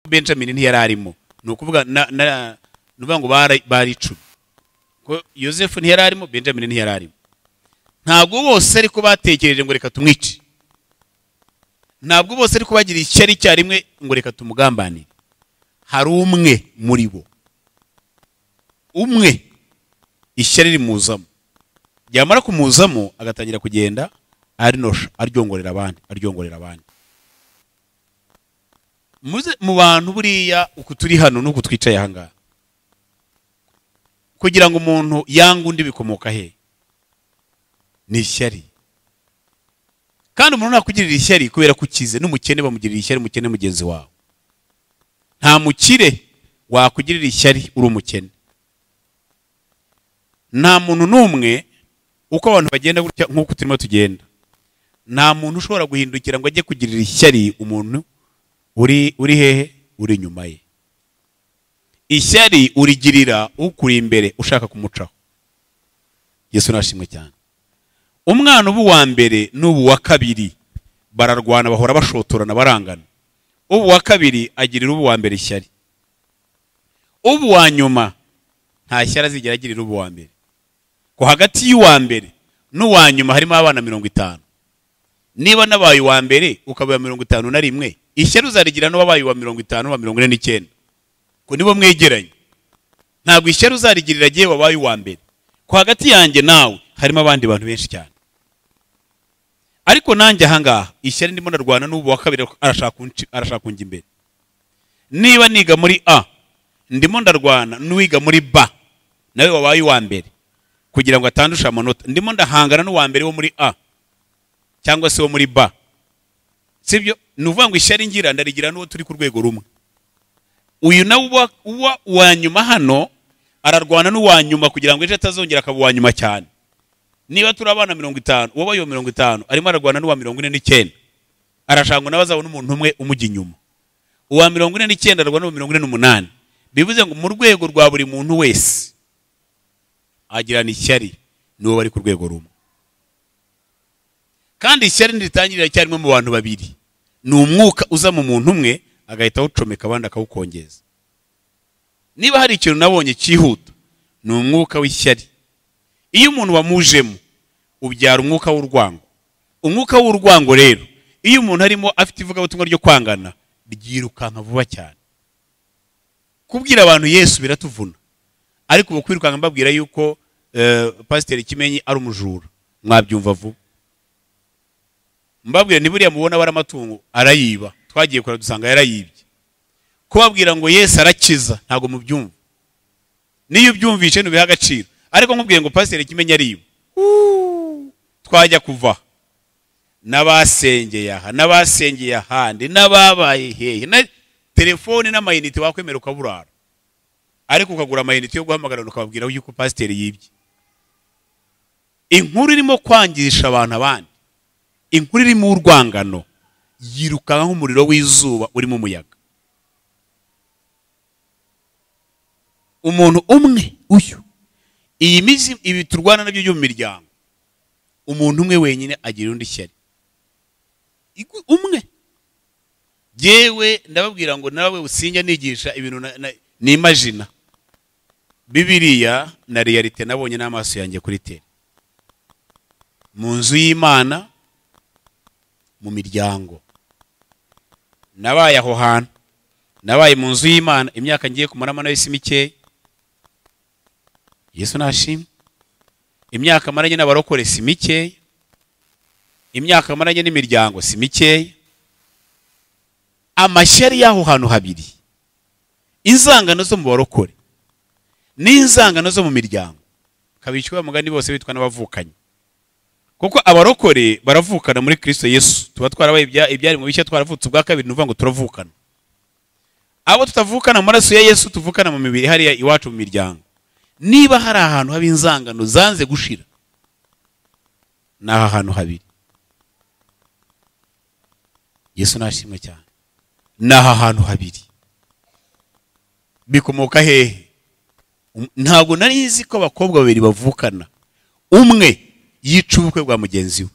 Benjamin ntiyari arimo, ni ukuvuga na ngo bari 10, ko Yosefu ntiyari arimo, Benjamin ntiyari arimo. Ntabwo bose ariko batekereje ngo reka tumwice, ntabwo bose ariko bagira ishyari icyarimwe ngo reka tumugambanire. Hari umwe muri bo, umwe ishyari rimuzamo, ryamara kumuzamo agatangira kugenda arinosha, aryongorera abandi, aryongorera abandi. Mu bantu buriya uku turi hano n'uku twicaye aha ngaha, kugira ngo umuntu yange undi bikomoka he? Ni ishyari. Kandi umuntu nakugirira ishyari kubera ko ukize, n'umukene bamugirira ishyari, umukene mugenzi wawe. Nta mukire wakugirira ishyari uri umukene. Nta muntu n'umwe, uko abantu bagenda gutya nk'uko turimo tugenda, nta muntu ushobora guhindukira ngo ajye kugirira ishyari umuntu uri hehe, uri inyuma ye. Ishyari urigirira ukuri imbere ushaka kumucaho. Yesu nashimwe cyane. Umwana ubu wa mbere n'ubu wa kabiri bararwana, bahora bashotorana, barangana. Ubu wa kabiri agirira ubu wa mbere ishyari, ubu wa nyuma nta shyari azigera agirira ubu wa mbere. Ko hagati y'uwa mbere n'uwa nyuma harimo abana 50. Niba nabaye uwa mbere ukaba 51, ishyari uzarigira n'uwabaye uwa 50 wa 49, ko nibo mwegeranye. Ntabwo ishyari uzarigirira agiye wabaye uwa mbere, ko hagati yanjye nawe harimo abandi bantu benshi cyane. Ariko nanjye aha ngaha ishyari ndimo ndarwana n'ubu wa kabiri arashaka kunjya imbere. Niba niga muri A, ndimo ndarwana n'uwiga muri B nawe wabaye uwa mbere kugira ngo atandushe amanota. Ndimo ndahangana n'uwa mbere wo muri A cyangwa se wo muri B, sibyo? Ni ukuvuga ngo ishyari ngira ndarigira n'uwo turi ku rwego rumwe. Uyu nawe uwa uwa nyuma hano ararwana n'uwa nyuma kugira ngo ejo atazongera akaba uwa nyuma cyane. Niba turi abana 50, uwabaye 50 arimo ararwana n'uwa 49, arashaka ngo nawe azabone umuntu umwe umujya inyuma. Uwa 49 ararwana n'uwa 48. Bivuze ngo mu rwego rwa buri muntu wese agirana ishyari n'uwo bari ku rwego rumwe. Kandi ishyari ntiritangirira icyarimwe mu bantu babiri, ni umwuka uza mu muntu umwe agahita awucomeka abandi akawukongeza. Niba hari ikintu nabonye cyihuta ni umwuka w'ishyari. Iyo umuntu wamujemo ubyara umwuka w'urwango. Umwuka w'urwango rero, iyo umuntu arimo afite ivugabutumwa ryo kwangana, ryirukanka vuba cyane. Kubwira abantu Yesu biratuvuna, ariko ubu kwirukanka mbabwira yuko Pasiteri Kimenyi ari umujura, mwabyumva vuba. Mbabwira ni buriya mubona bari amatungo arayiba, twagiye kora dusanga yarayibye. Kubabwira ngo Yesu arakiza ntabwo mubyumva, niyo ubyumvishe ntubiha agaciro. Ariko nkubwiye ngo Pasiteri Kimenyi ariba, twajya kuva n'abasengeye aha n'abasengeye ahandi n'ababaye hehe na telefone n'amayinite wakwemera ukaburara, ariko ukagura amayinite yo guhamagara ukababwira yuko pasiteri yibye. Inkuru irimo kwangisha abantu abandi, inkuru irimo urwangano, yirukanka nk'umuriro w'izuba urimo umuyaga. Umuntu umwe uyu, iyi mizi ibi turwana nabyo byo mu miryango, umuntu umwe wenyine agira undi ishyari. Umwe. Jewe ndababwira ngo nawe usinjya nigisha ibintu n'imagina. Bibiliya na realite nabonye n'amaso yanjye kuri tele. Mu nzu y'Imana, mu miryango. Nabaye aho hantu, nabaye mu nzu y'Imana imyaka ngiye kumaramo nayo si mikeya. Yesu nashimwe. Imyaka maranye n'abarokore si mikeya. Imyaka maranye n'imiryango si mikeya. Amashyari y'aho hantu habiri, inzangano zo mu barokore n'inzangano zo mu miryango, kabicwa mugani bose bitwa n'abavukanyi. Kuko abarokore baravukana muri Kristo Yesu, tuba twarabaye ibyari mu bishya, twaravutse ubwa kabiri, nuvuga ngo turavukana. Abo tutavukana amaraso ya Yesu, tuvukana mu mibiri hariya iwacu mu miryango. Niba hari ahantu haba inzangano zanze gushira, n'aha hantu habiri. Yesu nashimwe cyane. N'aha hantu habiri bikomoka hehe? Ntabwo nari nzi ko abakobwa babiri bavukana, umwe yica ubukwe bwa mugenzi we.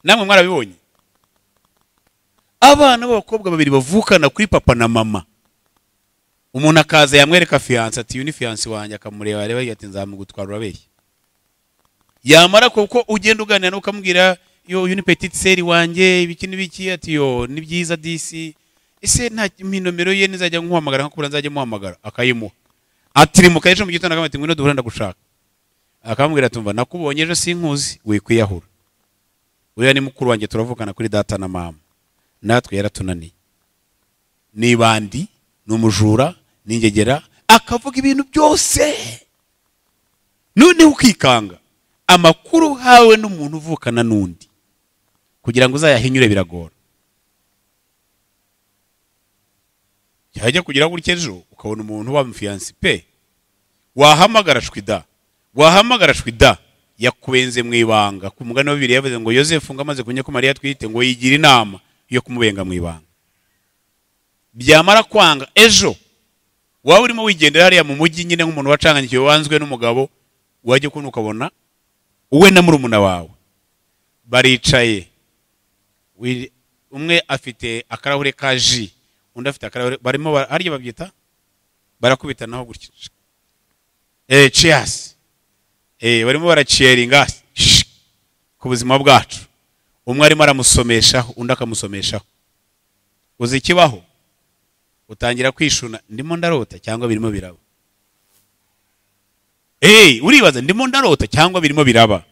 Namwe mwarabibonye? Abana b'abakobwa babiri bavukana kuri papa na mama, umuntu akaza yamwereka fiance ati uyu ni fiance wanjye, akamureba areba ati nzamugutwara urabeshya. Yamara kuko ugenda uganira no ukamubwira yo uyu ni petite sœur wanjye ibiki n'ibiki, ati yo ni byiza disi, ese nta nomero ye nizajya nkuhamagara nkakubura nzajya muhamagara, akayimuha. Atirimuka ejo mu gitondo akamubwira ati ngwino duhure ndagushaka, akamubwira ati umva nakubonye ejo sinkuzi wikwiyahura, uriya ni mukuru wanjye turavukana kuri data na mama, natwe yaratunaniye, ni bandi, ni umujura, ni ingegera, akavuga ibintu byose. None ukikanga amakuru uhawe n'umuntu uvukana n'undi kugira ngo uzayahinyure biragora. Yajya kugira gutya ejo ukabona umuntu wa fiancé pe, wahamagara shwida, wahamagara shwida, yakubenze mu ibanga. Ku mugani wa Bibiliya yavuze ngo Yosefu ngo amaze kumenya ko Mariya atwite ngo yigira inama yo kumubenga mu ibanga. Byamara kwanga ejo waba urimo wigendera hariya mu mujyi nyine nk'umuntu wacanganyikiwe wanzwe n'umugabo, wajya kubona ukabona uwe na murumuna wawe baricaye, umwe afite akarahure ka ji, undi afite akarahure, barimo hariya babyita barakubitanaho gutya, cheers, barimo baracheeringa ku buzima bwacu, umwe arimo aramusomeshaho undi akamusomeshaho. Uzi ikibaho? Utangira kwishuna, ndimo ndarota cyangwa birimo biraba? Uribaza ndimo ndarota cyangwa birimo biraba?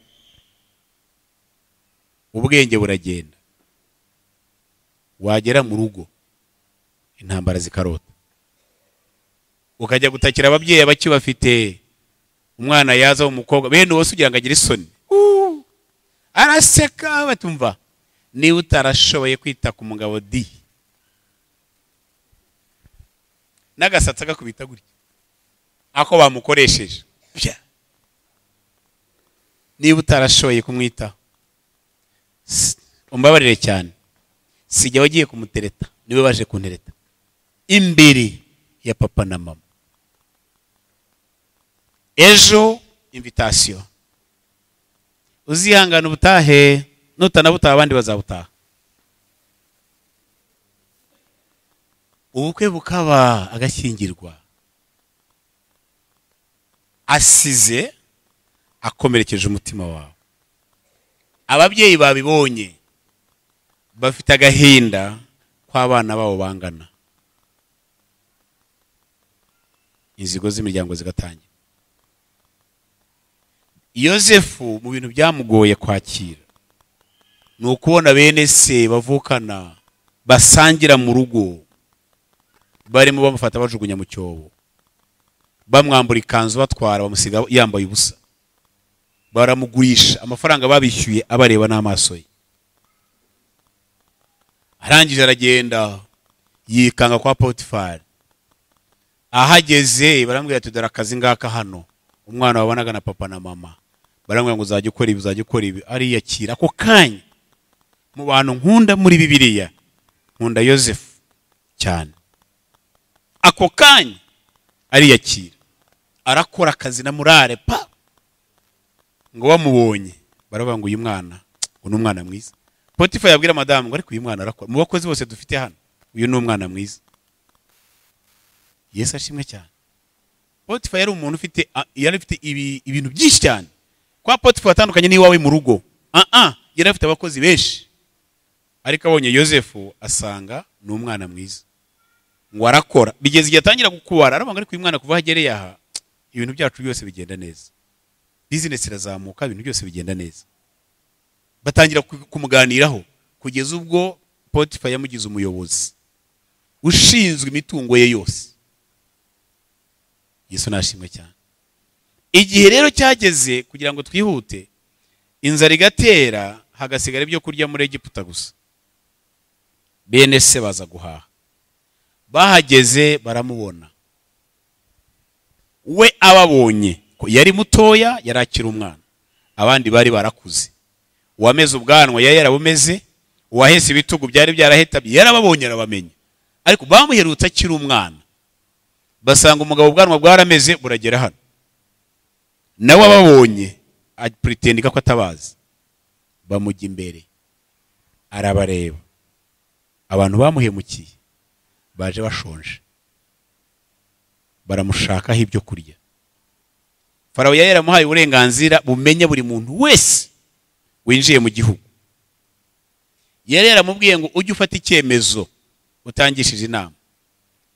Ubwenge buragenda, wagera mu rugo intambara zikarota, ukajya gutakira ababyeyi abakibafite, umwana yaza umukobwa bene wose ugira ngo agire isoni, araseka batumva niba utarashoboye kwita ku mugabo di n'agasatsi agakubita gutya ako bamukoresheje, niba utarashoboye kumwitaho, umbabarire cyane, sijya wagiye kumutereta niwe baje kuntereta imbere ya papa na mama. Ejo invitation, uzihangana ubutahe, nutanabutaha abandi bazabutaha. Ubukwe bukaba agashyingirwa, asize akomerekeje umutima wawe. Ababyeyi babibonye bafite agahinda kw'abana babo bangana, inzigo z'imiryango zigatangira. Yosefu mu bintu byamugoye kwakira ni ukubona bene se bavukana basangira mu rugo, barimo bamufata bajugunya mu cyobo, bamwambura ikanzu batwara bamusiga yambaye ubusa, baramugurisha amafaranga babishyuye abareba n'amaso ye. Arangije aragenda yikanga kwa Potifari. Ahageze baramubwira ati dore akazi ngaka hano, umwana wabanaga na papa na mama, baramubwira ngo uzajya ukora ibi, uzajya ukora ibi, ariyakira ako kanya. Mu bantu nkunda muri Bibiliya nkunda Yosefu cyane. Ako kanya ariyakira, arakora akazi na murare pa, ngo bamubonye baravuga ngo uyu mwana ngo ni umwana mwiza. Potifa yabwira madamu ngo ariko uyu mwana arakora, mu bakozi bose dufite hano uyu ni umwana mwiza. Yesu ashimwe cyane. Potifa yari umuntu ufite, yari afite ibintu byinshi cyane. Kwa Potifa atandukanye n'iwawe mu rugo, yari afite abakozi benshi, ariko abonye Yosefu asanga ni umwana mwiza, ngo arakora. Bigeze igihe atangira gukubara, aravuga ariko uyu mwana kuva agereye aha ibintu byacu byose bigenda neza, business irazamuka, ibintu byose bigenda neza. Batangira kumuganiraho kugeza ubwo Potifa yamugize umuyobozi ushinzwe imitungo ye yose. Yesu nashimwe cyane. Igihe rero cyageze kugira ngo twihute, inzara igatera hagasigara ibyo kurya muri Egiputa gusa. Bene se baza guhaha, bahageze baramubona. We ababonye ko yari mutoya, yari akiri umwana, abandi bari barakuze, uwameze ubwanwa yari yarabumeze, uwahese ibitugu byari byarahetabye, yarababonye arabamenya. Ariko bamuherutse akiri umwana, basanga umugabo ubwanwa bwarameze buragera hano, nawe ababonye apretendika ko atabazi, bamujya imbere arabareba, Abantu bamuhemukiye baje bashonje, baramushakaho ibyo kurya. Farawo yari yaramuhaye uburenganzira bumenya buri muntu wese winjiye mu gihugu. Yari yaramubwiye ngo ujye ufata icyemezo utangishije inama,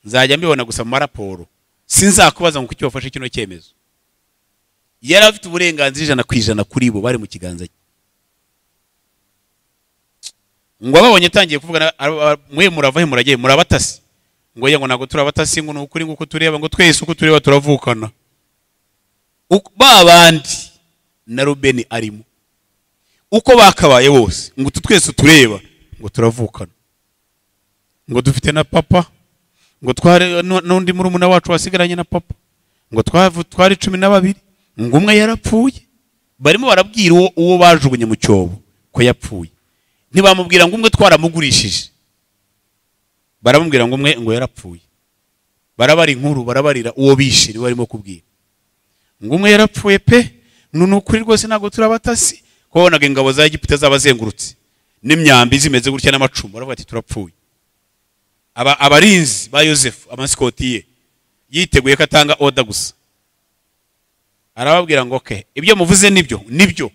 nzajya mbibona gusa mu maraporo, sinzakubaza ngo kuki wafashe kino cyemezo. Yari afite uburenganzira 100% kuri bo, bari mu kiganza cye. Ngo ababonye atangiye kuvuga, mwe murava he muragiye murabatasi? Ngo ye ngo ntabwo turabatasi, ngo nukuri ngo uko tureba, ngo twese uko tureba turavukana. Ba bandi na Rubeni arimo, uko bakabaye bose, ngo twese tureba ngo turavukana, ngo dufite na papa, ngo twari n'undi murumuna wacu wasigaranye na papa, ngo twari 12, ngo umwe yarapfuye. Barimo barabwira uwo bajugunye mu cyobo ko yapfuye. Ntibamubwira ngo umwe twaramugurishije, baramubwira ngo umwe ngo yarapfuye. Barabara inkuru, barabarira uwo bishe, ni barimo kubwira ngo umwe yarapfuye pe, nukuri rwose ntabwo turabatasi. Ko wabonaga ingabo za Egiputa zabazengurutse n'imyambi zimeze gutya n'amacumu, baravuga ati turapfuye. Abarinzi ba Yosefu, amasikoti ye, yiteguye ko atanga oda gusa. Arababwira ngo okay, ibyo muvuze nibyo nibyo,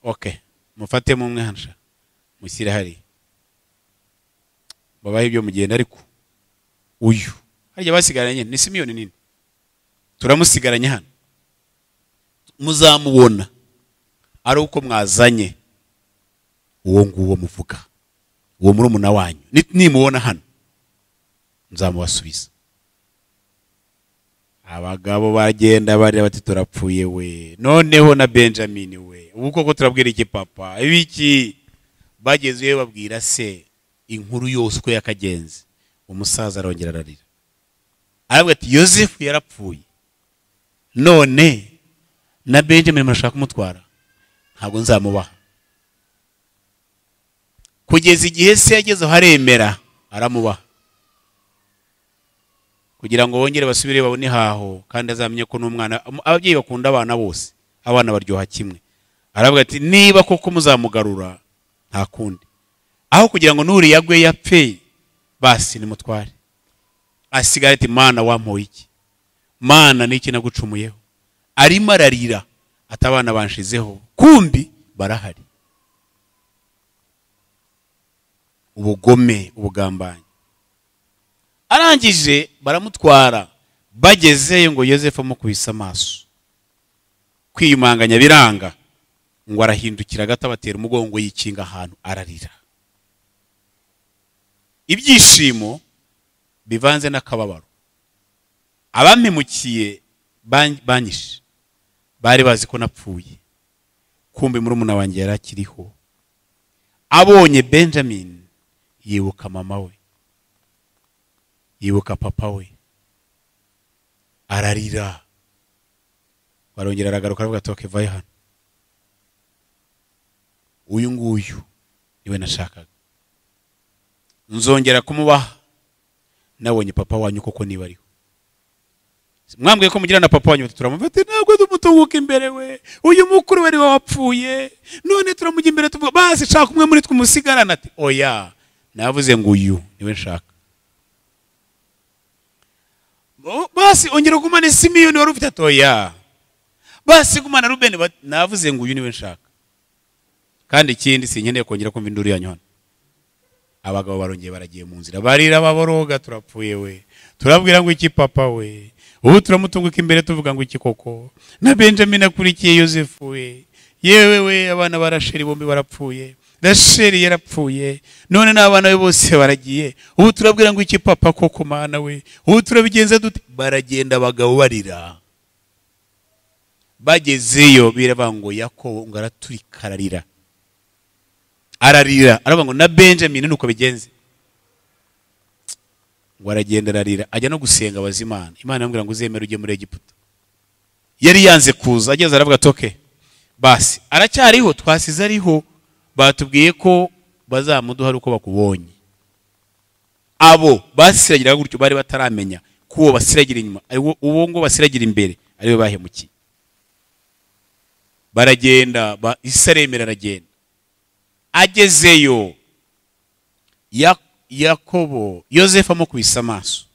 okay, mufate mu mwansha mushyire hari babahe ibyo mugenda. Ariko uyu harya basigaranye ni Simiyoni nini, turamusigaranye hano, muzamubona ari uko mwazanye uwo nguwo muvuga, uwo murumuna wanyu. Nimubona hano nzamubasubiza. Abagabo bagenda barira bati turapfuye we, noneho na Benjamin we, ubu koko turabwira iki papa ibiki? Bagezeyo babwira se inkuru yose uko yakagenze. Umusaza arongera ararira, aravuga ati Yosefu yarapfuye, none na Benjamin murashaka kumutwara, ntabwo nzamubaha. Kugeza igihe se yagezeho aremera aramubaha, kugira ngo bongere basubire babone haho, kandi azamenye ko n'umwana. Ababyeyi bakunda abana bose, abana baryoha kimwe. Aravuga ati niba koko muzamugarura nta kundi, aho kugira ngo nuri yagwe yapfe, basi nimutware. Asigara ati Mana wampoye iki? Mana niki nagucumuyeho? Arimo ararira atabana banshizeho, kumbi barahari. Ubugome, ubugambanyi. Arangije baramutwara, bagezeyo ngo Yosefu amukubise amaso, kwiyumanganya biranga, ngo arahindukira gato abatera umugongo, yikinga ahantu ararira. Ibyishimo bivanze n'akababaro. Abampemukiye banyishe, bari bazi ko napfuye, kumbe murumuna wanjye yarakiriho. Abonye Benjamin yibuka mama we, yibuka papa we, ararira. Barongera aragaruka aravuga ati okay, vayo hano, uyu nguyu niwe nashakaga, nzongera kumubaha nabonye papa wanyu koko niba ariho. Mwambwiye ko mugira na papa wanyu, turamufate ntabwo tumutunguka imbere we, uyu mukuru we wapfuye, none turamujya imbere tuvuga basi shaka umwe muri twe umusigarana. Ati oya, navuze ngo uyu niwe nshaka. Basi ongera gumane Simiyoni wari ufite. Oya, basi gumana Rubeni, navuze ngo uyu niwe nshaka. Kandi ikindi sinkeneye kongera kumva induru yanyu hano. Abagabo barongeye baragiye mu nzira, barira baboroga, turapfuye we, turabwira ngo iki papa we, ubu turamutunguka imbere tuvuga ngo iki koko, na Benjamin akurikiye Yosefu we, yewe we, abana ba Rasheli bombi barapfuye, Rasheli yarapfuye, none n'abana be bose baragiye, ubu turabwira ngo iki papa koko mana we, ubu turabigenza dute? Baragenda abagabo barira. Bagezeyo biravuga ngo Yakobo ngo araturika ararira, ararira aravuga ngo na Benjamin nuko bigenze. Ngo aragenda ararira, ajya no gusenga abaza Imana. Imana yamubwira ngo uzemere ujye muri Egiputa. Yari yanze kuza, ageze aravuga ati okay, basi aracyariho, twasize ariho, batubwiye ko bazamuduha uko bakubonye. Abo basiragira gutyo bari bataramenya ko uwo basiragira inyuma, uwo ngo basiragira imbere ariwe bahemukiye. Baragenda, Isaremera aragenda. Agezeyo Yakobo Yosefu amukubise amaso,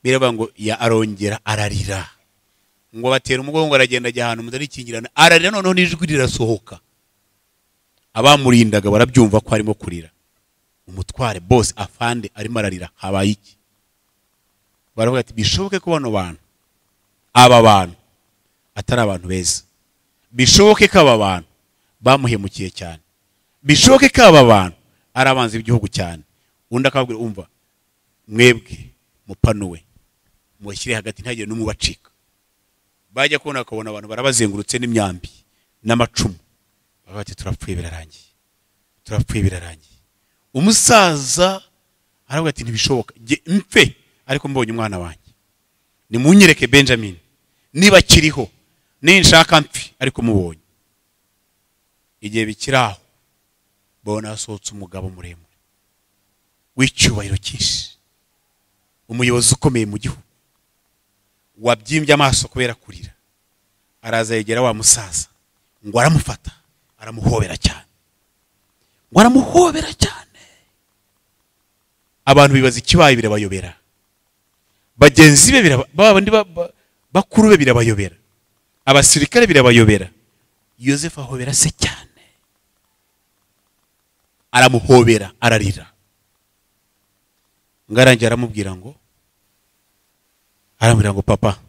biravuga ngo ya arongera ararira, ngo batera umugongo aragenda ajya ahantu mutarikingirana, ararira noneho n'ijwi rirasohoka. Abamurindaga barabyumva ko arimo kurira. Umutware boss afande arimo ararira, habaye iki? Baravuga ati bishoboke ko bano bantu, aba bantu atari abantu beza, bishoboke ko aba bantu bamuhemukiye cyane, bishoboke ko aba bantu ari abanzi b'igihugu cyane. Undi akababwira umva mwebwe mupanuwe mubashyire hagati ntagire n'umubacika. Bajya kubona bakabona abantu barabazengurutse n'imyambi n'amacumu, baravuga ati turapfuye birarangiye, turapfuye birarangiye. Umusaza aravuga ati ntibishoboka, mpfe ariko mbonye umwana wanjye, nimunyereke Benjamin niba kiriho, ninshaka mpfe ariko mubonye. Igihe bikiraho babona hasohotse umugabo muremure w'icyubahiro cyinshi, umuyobozi ukomeye mu gihugu, wabyimbye amaso kubera kurira. Araza yegera wa musaza ngo aramufata, aramuhobera cyane, ngo aramuhobera cyane. Abantu bibaza ikibaye birabayobera, bagenzi be babandi bakuru be birabayobera, abasirikare birabayobera. Yosefu ahobera se cyane, aramuhobera ararira. Ngarangiye aramubwira ngo, aramubwira ngo papa,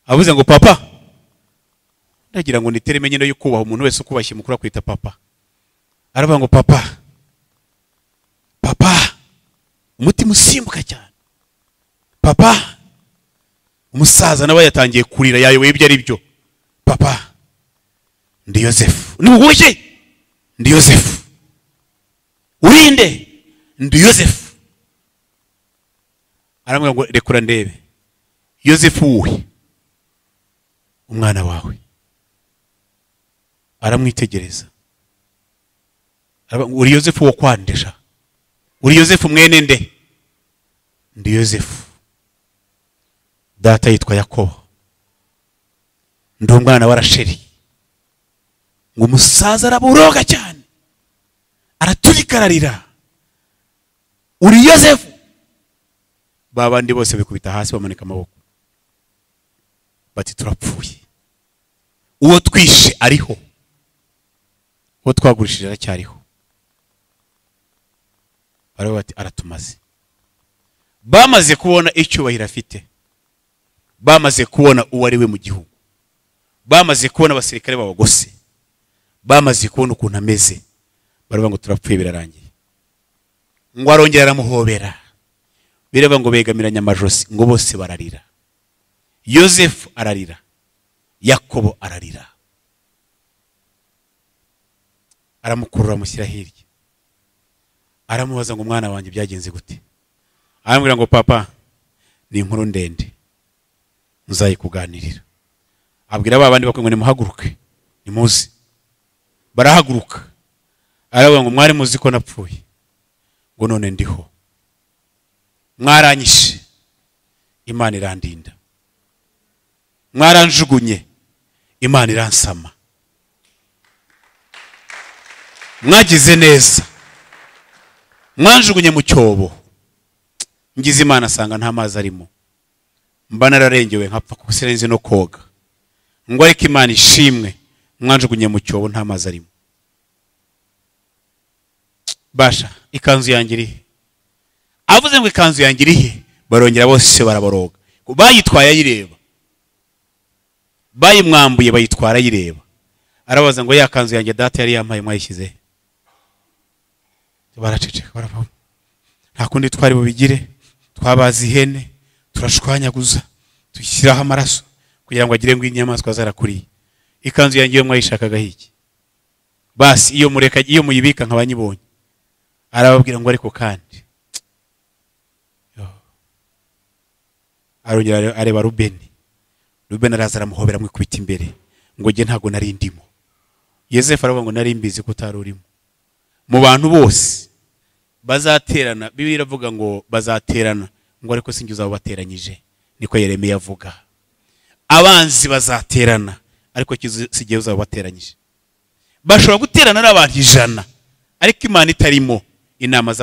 avuze ngo papa, ndagira ngo nitere menye yo kubaha umuntu wese ukubashye mukuru akwita papa. Aravuga ngo papa, papa, umutima usimbuka cyane, papa. Umusaza nawe yatangiye kurira, yayoboye ibyo ari byo. Papa, ndi Yosefu. Ni wowe? Ndi Yosefu. Urinde? Ndi Yosefu. Aramubwira ngo rekura ndebe. Yosefu wuhe? Umwana wawe. Aramwitegereza. Uri Yosefu wo kwandesha? Uri Yosefu mwene nde? Ndi Yosefu. Data yitwa Yakobo, ndi umwana wa Rasheli. Ngo umusaza araburoga cyane, araturika ararira. Uri Yosefu? Babandi bose bikubita hasi bamanika amaboko, bati turapfuye, uwo twishe ariho, uwo twagurishije aracyariho. Baravuga bati aratumaze. Bamaze kubona icyubahiro afite, bamaze kubona uwo ari we mu gihugu, bamaze kubona abasirikare babagose, bamaze kubona ukuntu ameze, baravuga ngo turapfuye birarangiye. Ngo arongera aramuhobera, bireba ngo begamiranye amajosi, ngo bose bararira. Yosefu ararira, Yakobo ararira. Aramukurura amushyira hirya, aramubaza ngo umwana wanjye byagenze gute? Aramubwira ngo papa, ni inkuru ndende nzayikuganirira. Abwira ba bandi bakwe ngo nimuhaguruke, nimuze. Barahaguruka. Aravuga ngo mwari muzi ko napfuye, ngo none ndiho, mwaranyishe Imana irandinda, mwaranjugunye Imana iransama, mwagize neza, mwanjugunye mu cyobo, ngize Imana asanga nta mazi arimo, mba nararengewe nkapfa kuko sinzi no koga, ngo ariko Imana ishimwe, mwanjugunye mu cyobo nta mazi arimo. Basha ikanzu yanjye irihe? Avuze ngo ikanzu yanjye irihe? Barongera bose baraboroga. Bayitwaye ayireba, bayimwambuye bayitwara ayireba. Arabaza ngo ya kanzu yanjye data yari yampaye mwayishyize? Baraceceka baravuga, nta kundi twari bubigire, twabaza ihene turashwanyaguza tuyishyiraho amaraso kugira ngo agire ngo inyamaswa zarakuriye. Ikanzu yanjye yo mwayishakaga hiki? Basi iyo mureka, iyo muyibika nkabanyibonye. Arababwira ngo ariko kandi arongera areba Rubeni. Rubeni araza aramuhobera amwikubita imbere, ngo jye ntago nari ndimo. Yosefu aravuga ngo nari mbizi ko utari urimo. Mu bantu bose bazaterana, Bibiliya iravuga ngo bazaterana, ngo ariko sinjye uzabateranyije, niko Yeremiya avuga. Abanzi bazaterana, ariko sinjye uzabateranyije. Bashobora guterana n'abantu 100, Ariko Imana itarimo, inama zabo